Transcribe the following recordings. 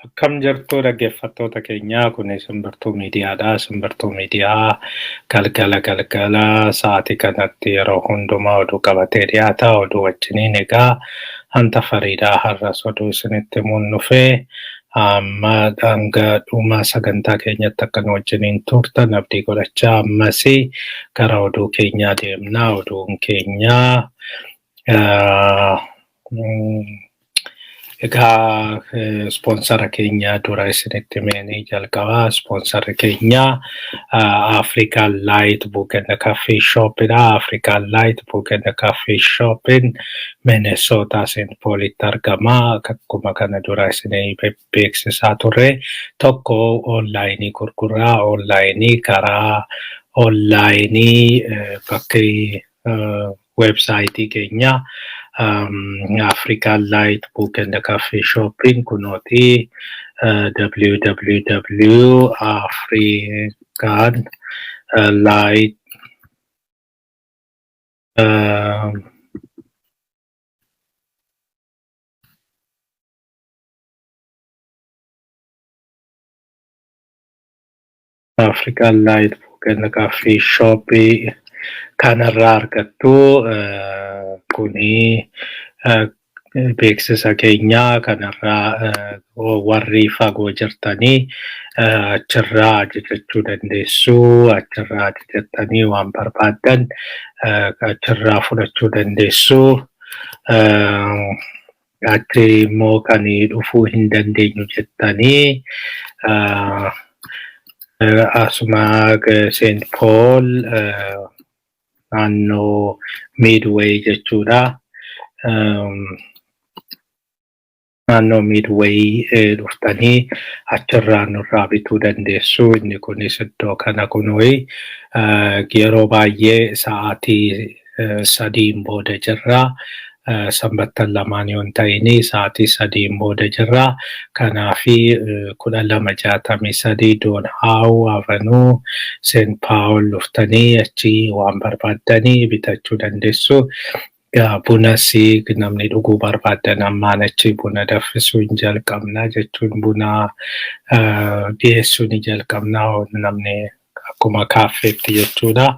Akkam jirtu dhaggeeffattoota keenyaa, kun Simbirtuu Miidiyaadha. Simbirtuu Miidiyaa galgala galgala sa'aatii kanatti yeroo hundumaa oduu qabatee dhiyaata. Oduu wajjiniin egaa hanta Fariidaa har'as oduu isinitti himuun dhufee, amma hanga dhuma sagantaa keenyatti akka nu wajjiniin turtan abdii godhachaa ammas gara oduu keenyaa deemna. Oduun keenyaa egaa ispoonsara keenya dura isinitti himeenii jalqaba. Ispoonsarri keenya African Light Book and Coffee Shopidha. African Light Book and Coffee Shopin Minnesota St. Paulitti argama. Akkuma kana dura isinii beeksisaa turre, tokko onlaayinii gurguraa, onlaayinii karaa onlaayinii bakki weebsaayitii keenya African Light Book and Coffee Shopping kunooti, www African Light African Light Book and Coffee Shop kanarraa argattu. Kuni beeksisa keenya kanarraa warri fagoo jirtanii achirraa ajajachuu dandeessu. Achirraa ajajattanii waan barbaaddan achirraa fudhachuu dandeessu. Achi immoo kan dhufuu hin dandeenyu jettanii asuma St. Paul, naannoo Midway jechuudha. Naannoo Midway dhuftanii achirraa nurraa bituu dandeessu. Inni kunis iddoo kana kunii yeroo baay'ee sa'aatii 3n booda jirra. Sanbattan lamaan yoo hin ta'in sa'aatii 3n booda jirra. Kanaafi 1263 Don Howe Avenue, St. Paul dhuftanii achi waan barbaaddanii bitachuu dandeessu. Bunas namni dhuguu barbaadan ammaan achi buna danfisuu hin jalqabna jechuun buna dhiyeessuu ni jalqabna, namni akkuma kaaffeetti jechuudha.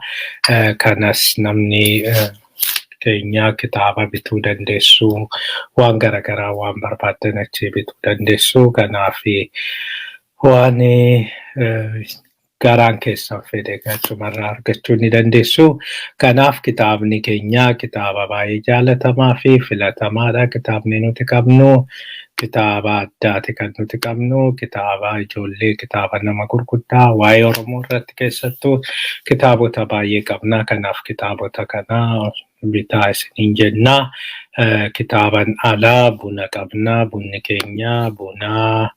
Kanas namni keenya kitaaba bituu dandeessu, waan garaagaraa waan barbaadan achii bituu dandeessu. Kanaaf waan garaan keessan fedhe achumarraa argachuu ni dandeessu. Kanaaf kitaabni keenya kitaaba baay'ee jaalatamaa fi filatamaadha. Kitaabni nuti qabnu kitaaba addaati kan nuti qabnu, kitaaba ijoollee, kitaaba nama gurguddaa, waa'ee Oromoo irratti keessattuu kitaabota baay'ee qabna. Kanaaf kitaabota kana bitaa isiniin jenna. Kitaaban alaa buna qabna. Bunni keenya buna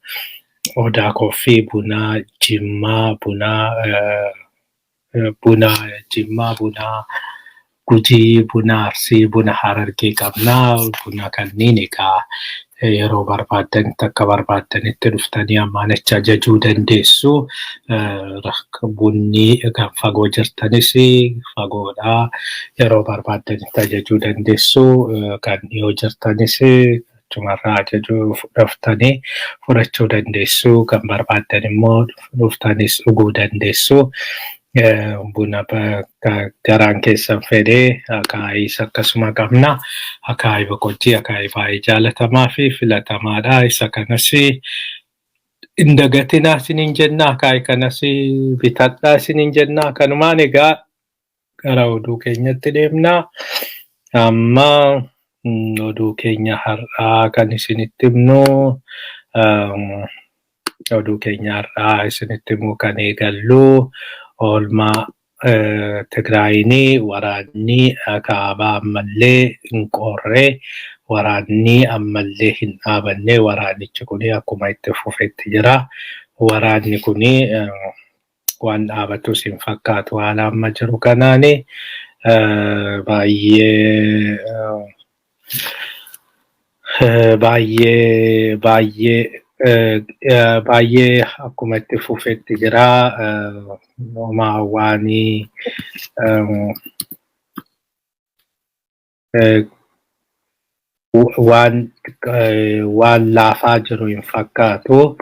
Odaa Coffee, buna Jimmaa, buna Jimmaa, buna Gujii, buna Arsii, buna Harargee qabna. Buna kanneen egaa yeroo barbaaddanitti akka barbaaddanitti dhuftanii ammaan achi ajajuu dandeessu. Bunni kan fagoo jirtanis fagoodha. Yeroo barbaaddanitti ajajuu dandeessu. Kan dhiyoo jirtanis achumarraa ajajuu dhuftanii fudhachuu dandeessu. Kan barbaaddan immoo dhuftanis dhuguu dandeessu. Buna garaan keessan fedhee, akaayiis akkasuma qabna. Akaayii boqojjii, akaayii baay'ee jaalatamaa fi filatamaadha. Isa kanas hin dagatinaa isiniin jenna. Akaayii kanas bitadhaa isiniin jenna. Kanumaan egaa gara oduu keenyatti deemna. Amma oduu keenya har'aa kan isinitti himnu, oduu keenya har'aa isinitti himuu kan eegallu, oolmaa Tigraayinii waraanni kaabaa ammallee hin qoorre, waraanni ammallee hin dhaabanne. Waraanichi kun akkuma itti fufetti jira. Waraanni kun waan dhaabatus hin fakkaatu haala amma jiru kanaani. Baay'ee baay'ee baay'ee baay'ee akkuma itti fufetti jira. Homaa waanii Waan laafaa jiru hin fakkaatu.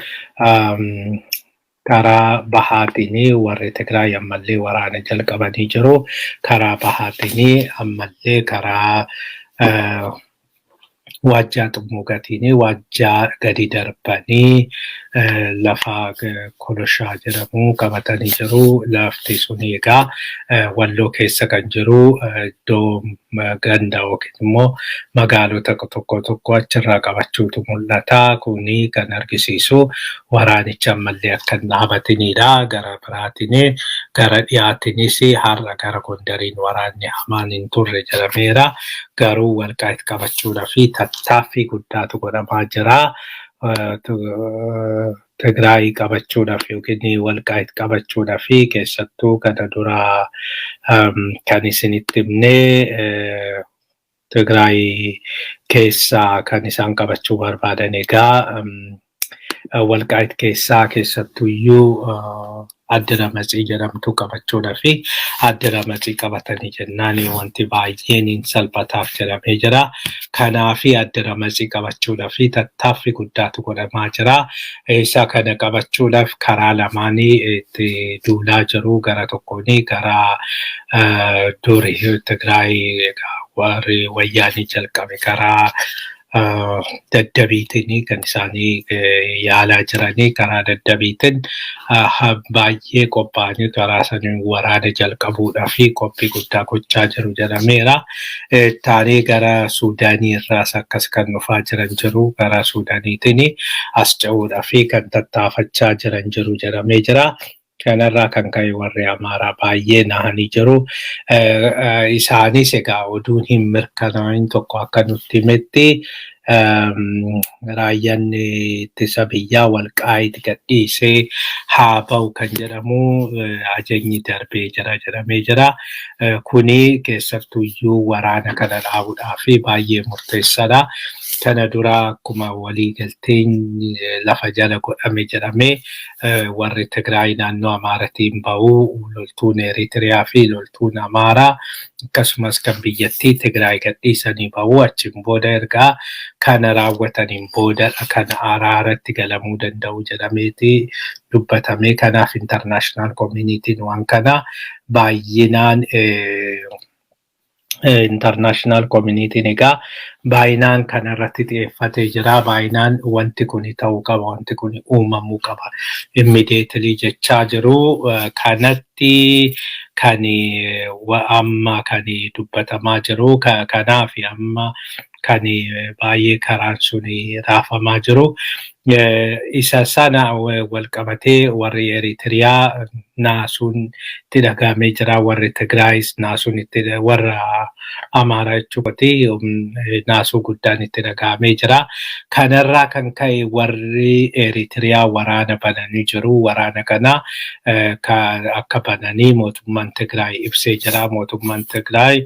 Karaa bahaatiin warri Tigraay ammallee waraana jalqabanii jiru. Karaa bahaatiin ammallee karaa Waajjaa Xummuugatiin waajjaa gadi darbanii lafa Koloshaa jedhamu qabatanii jiru. Lafti sun egaa Walloo keessa kan jiru, iddoo ganda yookiin immoo magaalota tokko tokko achirraa qabachuutu mul'ata. Kuni kan argisiisu waraanichi ammallee akka hin dhaabatinidha. Gara biraatiin, gara dhiyaatiinis har'a gara Gondariin waraanni hamaan hin turre jedhameera. Garuu Walqaayit qabachuudhaa fi tattaaffii guddaatu godhamaa jira. Tigraay qabachuudhaaf yookiin Walqaayit qabachuudhaaf, keessattuu kana dura kan isinitti himne, Tigraay keessaa kan isaan qabachuu barbaadan egaa Walqaayit keessaa keessattuyyuu Adda Ramatsii jedhamtu qabachuudhaa fi Adda Ramatsii qabatanii jennaan wanti baay'een hin salphataaf jedhamee jira. Kanaafi Adda Ramatsii qabachuudhaa fi tattaaffii guddaatu godhamaa jira. Isa kana qabachuudhaaf karaa lamaanii itti duulaa jiru. Gara tokkoon karaa duri Tigraay warri Wayyaanii jalqabe, karaa Daddabiitiin kan isaanii yaalaa jiranii, karaa Daddabiitiin baay'ee qophaa'anii karaa saniin waraana jalqabuudhaa fi qophii guddaa gochaa jiru jedhameera. Taanee gara Suudaanii irraas akkas kan dhufaa jiran jiru, karaa Suudaaniitiin as ce'uudhaa fi kan tattaafachaa jiran jiru jedhamee jira. Kanarraa kan ka'e warri Amaaraa baay'ee nahanii jiru. Isaanis egaa oduun hin mirkanaa'in tokko akka nutti himetti, raayyaan ittisa biyyaa Walqaayit gadhiisee haa ba'u kan jedhamu ajajni darbee jira jedhamee jira. Kuni keessattuyyuu waraana kana dhaabuudhaaf baay'ee murteessaadha. Kana dura akkuma waliigalteen lafa jala godhame jedhamee, warri Tigraay naannoo Amaaratiin ba'uu, loltuun Eritiriyaa fi loltuun Amaaraa akkasumas kan biyyattii Tigraay gadhiisanii ba'uu, achiin booda ergaa kana raawwataniin booda kan araaratti galamuu danda'u jedhameeti dubbatame. Kanaaf international communityn waan kana baay'inaan, international communityn egaa baay'inaan kana irratti xiyyeeffatee jira. Baay'inaan wanti kun ta'uu qaba, wanti kun uumamuu qaba immediately jechaa jiru. Kanatti kan amma kan dubbatamaa jiru. Kanaaf amma kan baay'ee karaan sun raafamaa jiru. Isa sana wal qabatee warri Eritiriyaa naasuun itti dhagahamee jira. Warri Tigraayis naasuun itti, warra Amaaraa jechuudha, naasuu guddaan itti dhagahamee jira. Kanarraa kan ka'e warri Eritiriyaa waraana bananii jiru. Waraana kana akka bananii mootummaan Tigraay ibsee jira. Mootummaan Tigraay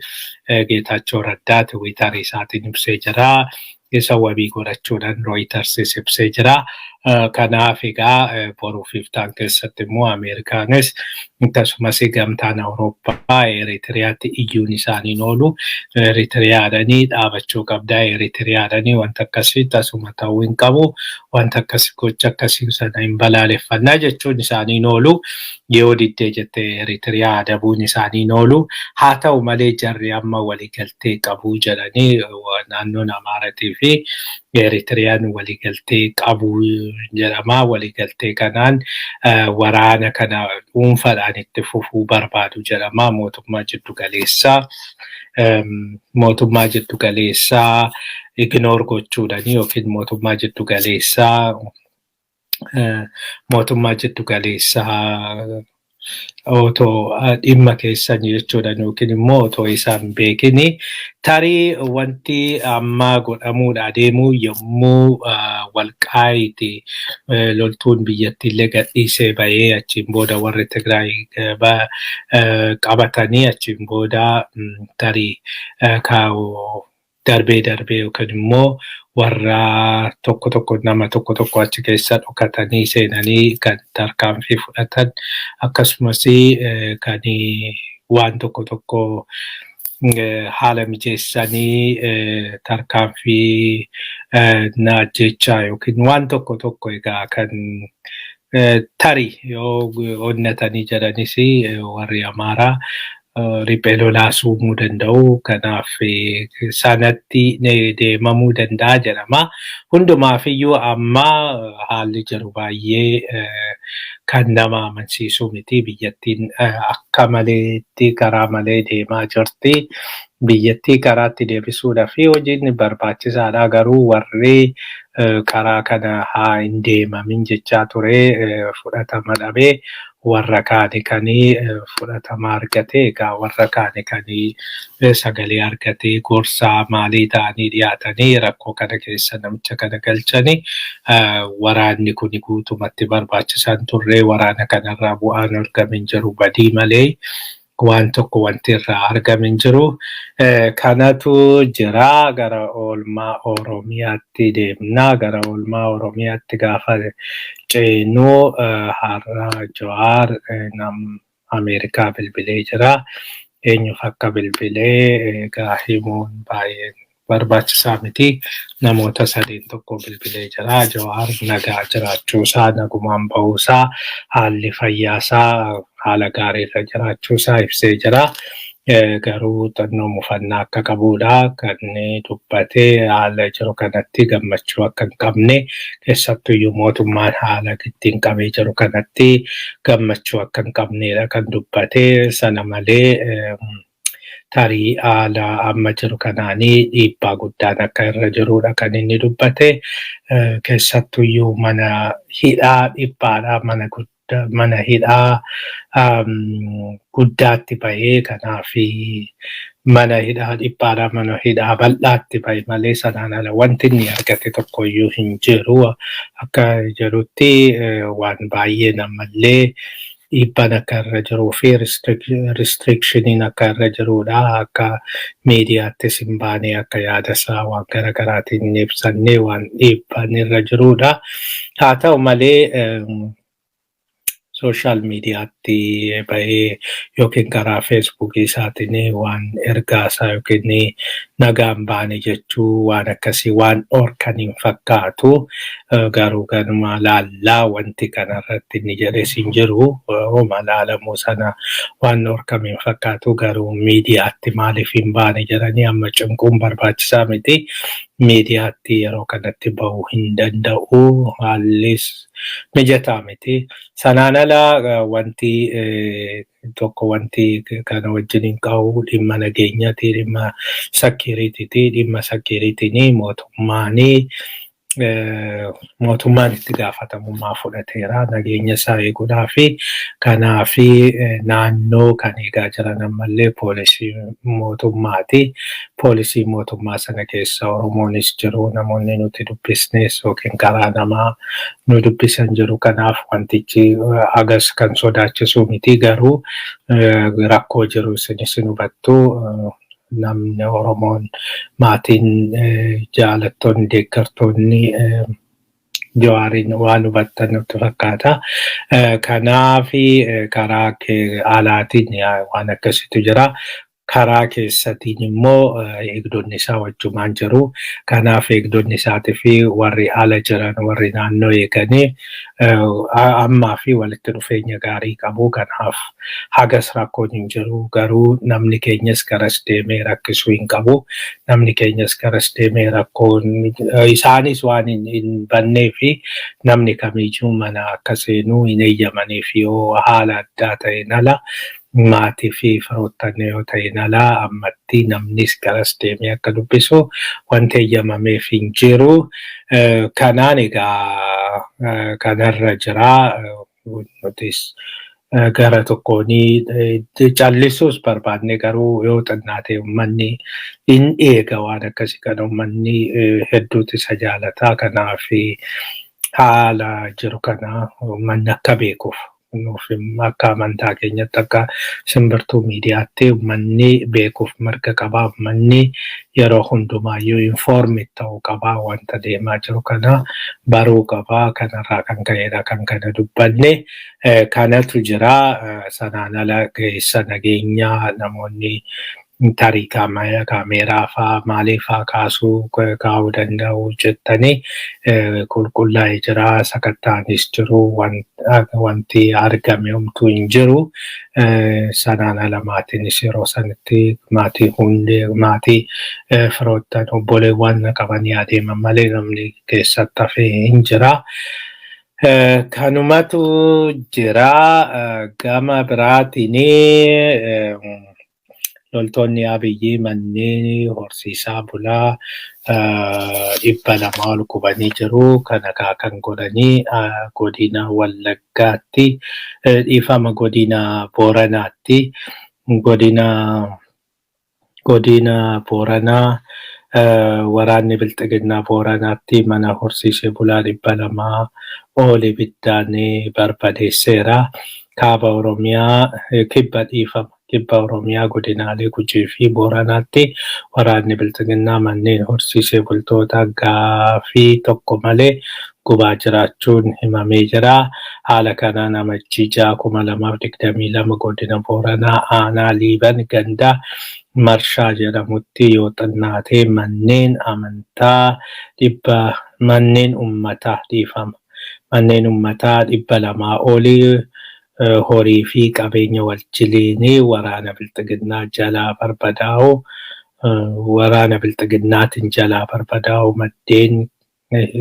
Geetaachoo Raddaa Tiwiitarii isaatiin ibsee jira. Isa wabii godhachuudhaan Rooyitersis ibsee jira. Kanaaf egaa boruuf iftaan keessatti immoo Ameerikaanis akkasumas gamtaan Awurooppaa Eritiriyaatti iyyuun isaaniin oolu. Eritiriyaadhanii dhaabachuu qabdaa. Eritiriyaadhanii wanta akkasii tasuma ta'uu hin qabu. Wanta akkasii, gocha akkasii sana hin balaaleffannaa jechuun isaaniin oolu. Yoo diddee jettee Eritiriyaa adabuun isaaniin oolu. Haa ta'u malee jarri amma waliigaltee qabu jedhanii, naannoon Amaaratii fi Eritiriyaan waliigaltee qabu jedhama. Waliigaltee kanaan waraana kana dhuunfaadhaan itti fufuu barbaadu jedhama. Mootummaa jiddu galeessaa ignore gochuudhaan yookiin mootummaa jiddu galeessaa otoo dhimma keessan jechuudhaan yookiin immoo otoo isaan beekini, tarii wanti amma godhamuudha adeemu yommuu Walqaayiti loltuun biyyattiillee gadhiisee bahee, achiin booda warri Tigraay qabatanii, achiin booda tarii darbee darbee yookiin immoo warra tokko tokko, nama tokko tokko achi keessa dhokatanii seenanii kan tarkaanfii fudhatan, akkasumas kan waan tokko tokko Haala mijeessanii tarkaanfii ajjechaa yookiin waan tokko tokko egaa kan tarii yoo onnatanii jedhanis warri Amaaraa riphee lolaas uumuu danda'u. Kanaaf sanatti deemamuu danda'a jedhama. Hundumaafiyyuu amma haalli jiru baay'ee kan nama amansiisu miti. Biyyattiin akka maleetti karaa malee deemaa jirti. Biyyattii karaatti deebisuudhaaf hojiin barbaachisaadha. Garuu warri karaa kana haa hin deemamin jechaa ture fudhatama dhabee, warra kaani kanii fudhatama argate. Egaa warra kaani kanii sagalee argatee gorsaa maalii ta'anii dhiyaatanii rakkoo kana keessa namicha kana galchanii. Waraanni kun guutumatti barbaachisaan turre. Waraana kanarraa bu'aan argame hin jiru, badii malee waan tokko wanti irraa argame hin jiru. Kanatu jira. Gara oolmaa Oromiyaatti deemna. Gara oolmaa Oromiyaatti gaafa ceenuu, har'a Jawaar nam Ameerikaa bilbilee jira. Eenyuuf akka bilbilee egaa himuun baay'ee barbaachisaa miti. Namoota sadeen tokko bilbilee jira. Jawaar nagaa jiraachuusaa, nagumaan bahuusaa, haalli fayyaasaa haala gaariirra jiraachuusaa ibsee jira. Garuu xinnoo mufannaa akka qabudha. Kan dubbatee haala jiru kanatti gammachuu akka hin qabne, keessattuyyuu mootummaan haala ittiin qabee jiru kanatti gammachuu akka hin qabnedha kan dubbatee. Sana malee tarii haala amma jiru kanaanii dhiibbaa guddaan akka irra jirudha kan inni dubbate. Keessattuyyuu mana hidhaa dhiphaadha, mana guddaa, mana hidhaa guddaatti bahee, kanaaf mana hidhaa dhiphaadha, mana hidhaa bal'aatti bahe malee sanaan ala wanti inni argate tokkoyyuu hin jiru. Akka jedhutti waan baay'een ammallee dhiibbaan akka irra jiruu fi restrictioniin akka irra jirudha. Akka miidiyaattis hin baane, akka yaada isaa waan garaagaraatiin hin ibsanne waan dhiibbaan irra jirudha. Haa ta'u malee, social mediatti bahee yookiin karaa Facebookii isaatiin waan ergaa isaa yookiin nagaan baane jechuu waan akkasii waan dhorkan hin fakkaatu. Garuu ganuma laallaa, wanti kanarratti inni jedhes hin jiru. Homa laalamuu sana waan dhorkame hin fakkaatu. Garuu miidiyaatti maaliif hin baane jedhanii amma cinquun barbaachisaa miti. Miidiyaatti yeroo kanatti bahuu hin danda'u. Haallis mijataa miti. Sanaan ala wanti tokko wanti kana wajjin hin qabu dhimma nageenyaati, dhimma securityti. Dhimma securityn mootummaan itti gaafatamummaa fudhateera nageenya isaa eeguudhaa fi kanaafi naannoo kan eegaa jiran ammallee poolisii mootummaati. Poolisii mootummaa sana keessa Oromoonis jiru, namoonni nuti dubbisnes yookiin karaa namaa nu dubbisan jiru. Kanaaf wantichi agas kan sodaachisu miti, garuu rakkoo jiru isinis hin hubattu. Namni Oromoon, maatiin, jaalattoonni, deeggartoonni Jawaariin waan hubattan nutti fakkaata. Kanaafi karaa alaatiin waan akkasiitu jira. Karaa keessatiin immoo eegdonni isaa wajjumaan jiru. Kanaaf eegdonni isaatii fi warri ala jiran, warri naannoo eeganii, ammaa fi walitti dhufeenya gaarii qabu. Kanaaf hagas rakkoon hin jiru. Garuu namni keenyas garas deemee rakkisuu hin qabu. Namni keenyas garas deemee rakkoon isaanis waan hin bannee fi namni kamiyyuu mana akka seenuu hin eeyyamaniif, yoo haala addaa ta'een ala, maatii fi firoottan yoo ta'in ala, ammatti namnis garas deemee akka dubbisu wanti eeyyamameef hin jiru. Kanaan egaa kanarra jira. Nutis gara tokkoon callisuus barbaanne, garuu yoo xinnaate uummanni hin eega waan akkasii kana, uummanni hedduutu isa jaalata. Kanaaf haala jiru kana uummanni akka beekuuf, nuuf akka amantaa keenyatti, akka Simbirtuu Miidiyaatti, uummanni beekuuf mirga qabaa. Uummanni yeroo hundumaayyuu informed ta'uu qabaa, wanta deemaa jiru kana baruu qabaa. Kanarraa kan ka'edha kan kana dubbanne. Kanatu jira. Sanaan ala keessa nageenyaa namoonni Tarii kaameeraa faa maalii faa kaasuu kaa'uu danda'u jettanii qulqullaa'ee jira. Sakattaanis jiru, wanti argame homtuu hin jiru. Sanaan ala maatiinis yeroo sanitti maatii hundi, maatii, firoottan, obboleewwan qabanii adeeman malee namni keessatti hafee hin jira. Kanumatu jira. Gama biraatiin loltoonni Abiyyi manneen horsiisaa bulaa 200 ol gubanii jiru. Kana kan godhanii godina Wallaggaatti, dhiifama, godina Booranaatti, godina Booranaa, waraanni Bilxiginnaa Booranaatti mana horsiisee bulaa 200 ol ibiddaan barbadeesseera. Kaaba Oromiyaa, kibba, dhiifama, kibba Oromiyaa godinaalee Gujii fi Booranaatti waraanni Bilxiginnaa manneen horsiisee bultoota gaafii tokko malee gubaa jiraachuun himamee jira. Haala kanaan Amajjii 6, 2022 godina Booranaa aanaa Liiban ganda Marshaa jedhamutti yoo xinnaate manneen amantaa dhibba, manneen uummataa, dhiifama, manneen uummataa 200 olii horii fi qabeenya wajjiniin waraana Bilxiginnaa jalaa barbadaa'u, waraana Bilxiginnaatiin jalaa barbadaa'u maddeen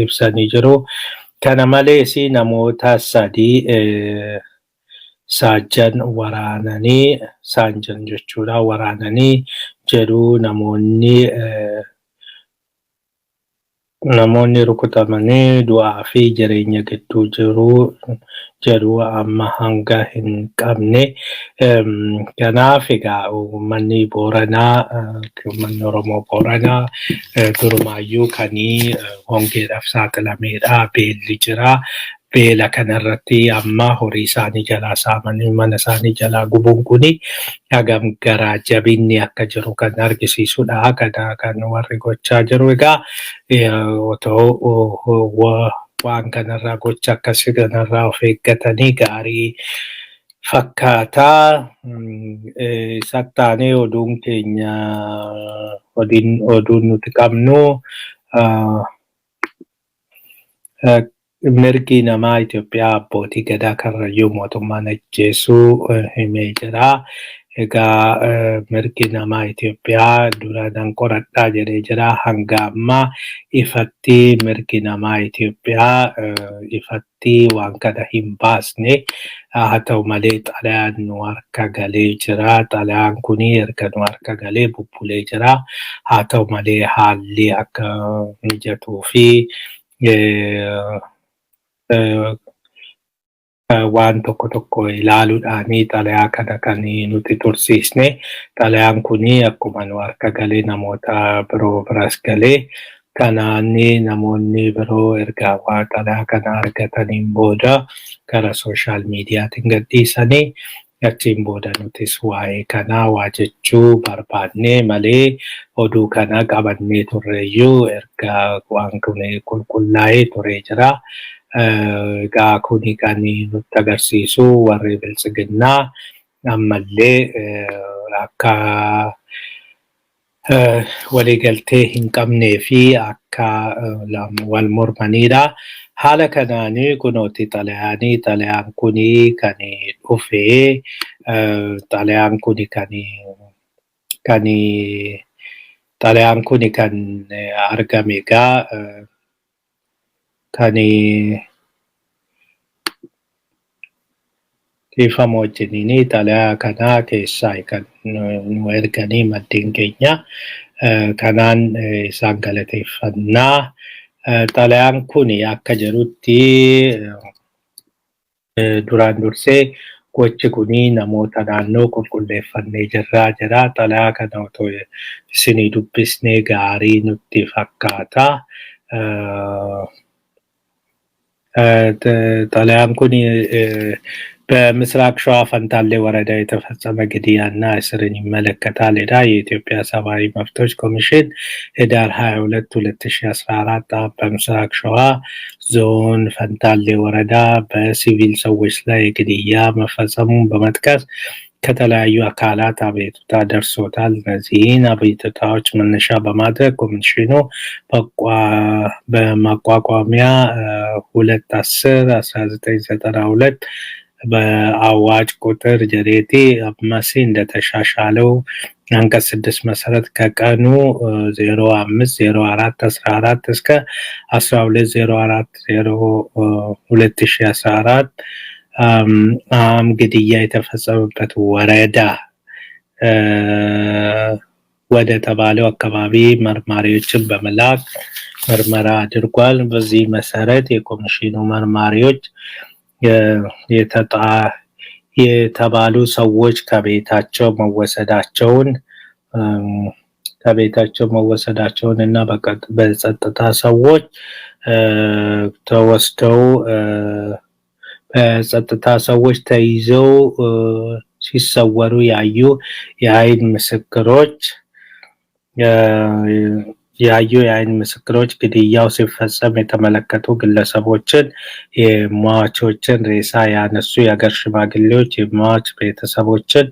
ibsanii jiru. Kana malees namoota sadii saajjan waraananii, saanjan jechuudha, waraananii jedhu. Namoonni rukutamanii du'aa fi jireenya gidduu jiru jedhu, amma hanga hin qabne. Kanaaf egaa uummanni Booranaa, uummanni Oromoo Booranaa durumaayyuu kan hongeedhaaf saaxilameedha. Beelli jira. Beela kanarratti amma horii isaanii jalaa saamanii mana isaanii jalaa gubuun kuni hagam garaa jabinni akka jiru kan argisiisudha. Kana kan warri gochaa jiru egaa otoo waan kanarraa, gocha akkasii kanarraa of eeggatanii gaarii fakkaataa. Isatti oduun keenya, oduun nuti qabnu, mirgi namaa Itoophiyaa abbootii gadaa Karrayyuu mootummaan ajjeesuu himee jira. Egaa mirgi namaa Itoophiyaa dura nan qoradhaa jedhee jira. Hanga ammaa ifatti mirgi namaa Itoophiyaa ifatti waan kana hin baasne. Haa ta'u malee xalayaan nu harka galee jira. Xalayaan kuni erga nu harka galee bubbulee jira. Haa ta'u malee haalli akka mijatuu fi waan tokko tokko ilaaluudhaani xalayaa kana kan nuti tursiisne. Xalayaan kuni akkuma nu harka galee namoota biroo biras galee, kanaan namoonni biroo erga waa xalayaa kana argataniin booda gara social mediaatiin gadhiisanii, achiin booda nutis waa'ee kanaa waa jechuu barbaanne malee oduu kana qabannee turreeyyuu erga waan kun qulqullaa'ee turee jira. Egaa kuni kan nutti agarsiisu warri Biltsiginnaa ammallee akka waliigaltee hin qabnee fi akka wal mormanidha. Haala kanaan kunooti xalayaanii, xalayaan kuni kan dhufe, xalayaan kuni kan kan xalayaan kuni kan argame egaa kan dhiifama wajjiniin xalayaa kanaa keessaa kan nu erganii maddeen keenya, kanaan isaan galateeffannaa. Xalayaan kun akka jedhutti, duraan dursee gochi kuni namoota naannoo qulqulleeffannee jirraa jedha. Xalayaa kana otoo isinii dubbisnee gaarii nutti fakkaata. xalayaan kun በምስራቅ ሸዋ ፈንታሌ ወረዳ የተፈጸመ ግድያና እስርን ይመለከታል ይላል። የኢትዮጵያ ሰብአዊ መብቶች ኮሚሽን ህዳር 22 2014 በምስራቅ ሸዋ ዞን ፈንታሌ ወረዳ በሲቪል ሰዎች ላይ ግድያ መፈጸሙን በመጥቀስ ከተለያዩ አካላት አቤቱታ ደርሶታል። እነዚህን አቤቱታዎች መነሻ በማድረግ ኮሚሽኑ በማቋቋሚያ 2/10/1992 በአዋጅ ቁጥር ጀሬቲ አመሲ እንደተሻሻለው አንቀጽ 6 መሰረት ከቀኑ 05/04/14 እስከ 12/04/2014 ግድያ የተፈጸመበት ወረዳ ወደ ተባለው አካባቢ መርማሪዎችን በመላክ ምርመራ አድርጓል። በዚህ መሰረት የኮሚሽኑ መርማሪዎች የተባሉ ሰዎች ከቤታቸው መወሰዳቸውን እና በጸጥታ ሰዎች ተወስደው፣ በጸጥታ ሰዎች ተይዘው ሲሰወሩ ያዩ የአይን ምስክሮች፣ ግድያው ሲፈጸም የተመለከቱ ግለሰቦችን፣ የሟቾችን ሬሳ ያነሱ የሀገር ሽማግሌዎች፣ የሟች ቤተሰቦችን፣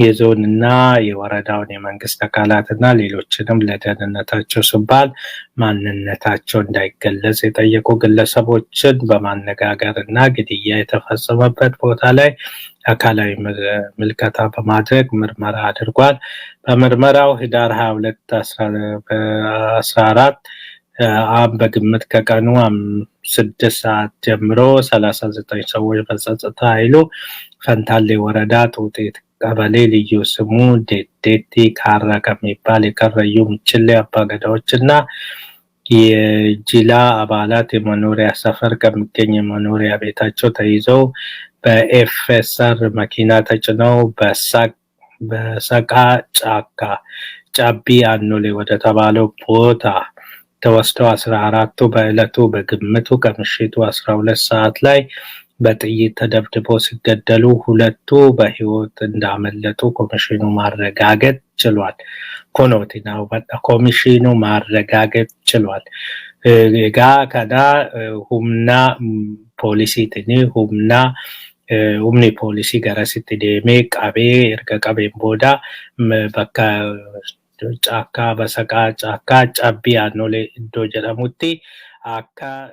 የዞንና የወረዳውን የመንግስት አካላትና ሌሎችንም ለደህንነታቸው ሲባል ማንነታቸው እንዳይገለጽ የጠየቁ ግለሰቦችን በማነጋገር እና ግድያ የተፈጸመበት ቦታ ላይ አካላዊ ምልከታ በማድረግ ምርመራ አድርጓል። በምርመራው ህዳር 22 14 በግምት ከቀኑ 6 ሰዓት ጀምሮ 39 ሰዎች በጸጥታ ኃይሉ ፈንታሌ ወረዳ ጡጤት ቀበሌ ልዩ ስሙ ዴዴቲ ካራ ከሚባል የከረዩ ምችሌ አባገዳዎች እና የጂላ አባላት የመኖሪያ ሰፈር ከሚገኝ የመኖሪያ ቤታቸው ተይዘው በኤፍኤስአር መኪና ተጭነው በሰቃ ጫካ ጫቢ አኖሌ ወደ ተባለው ቦታ ተወስደው 14ቱ በዕለቱ በግምቱ ከምሽቱ 12 ሰዓት ላይ በጥይት ተደብድበው ሲገደሉ ሁለቱ በህይወት እንዳመለጡ ኮሚሽኑ ማረጋገጥ ችሏል። Kunooti ኮሚሽኑ ማረጋገጥ ችሏል። Egaa kana humna poolisiitiin humni poolisii garasitti deemee qabee, erga qabeen booda bakka caakkaa Basaqaa caakkaa Cabbii Aannolee iddoo jedhamutti akka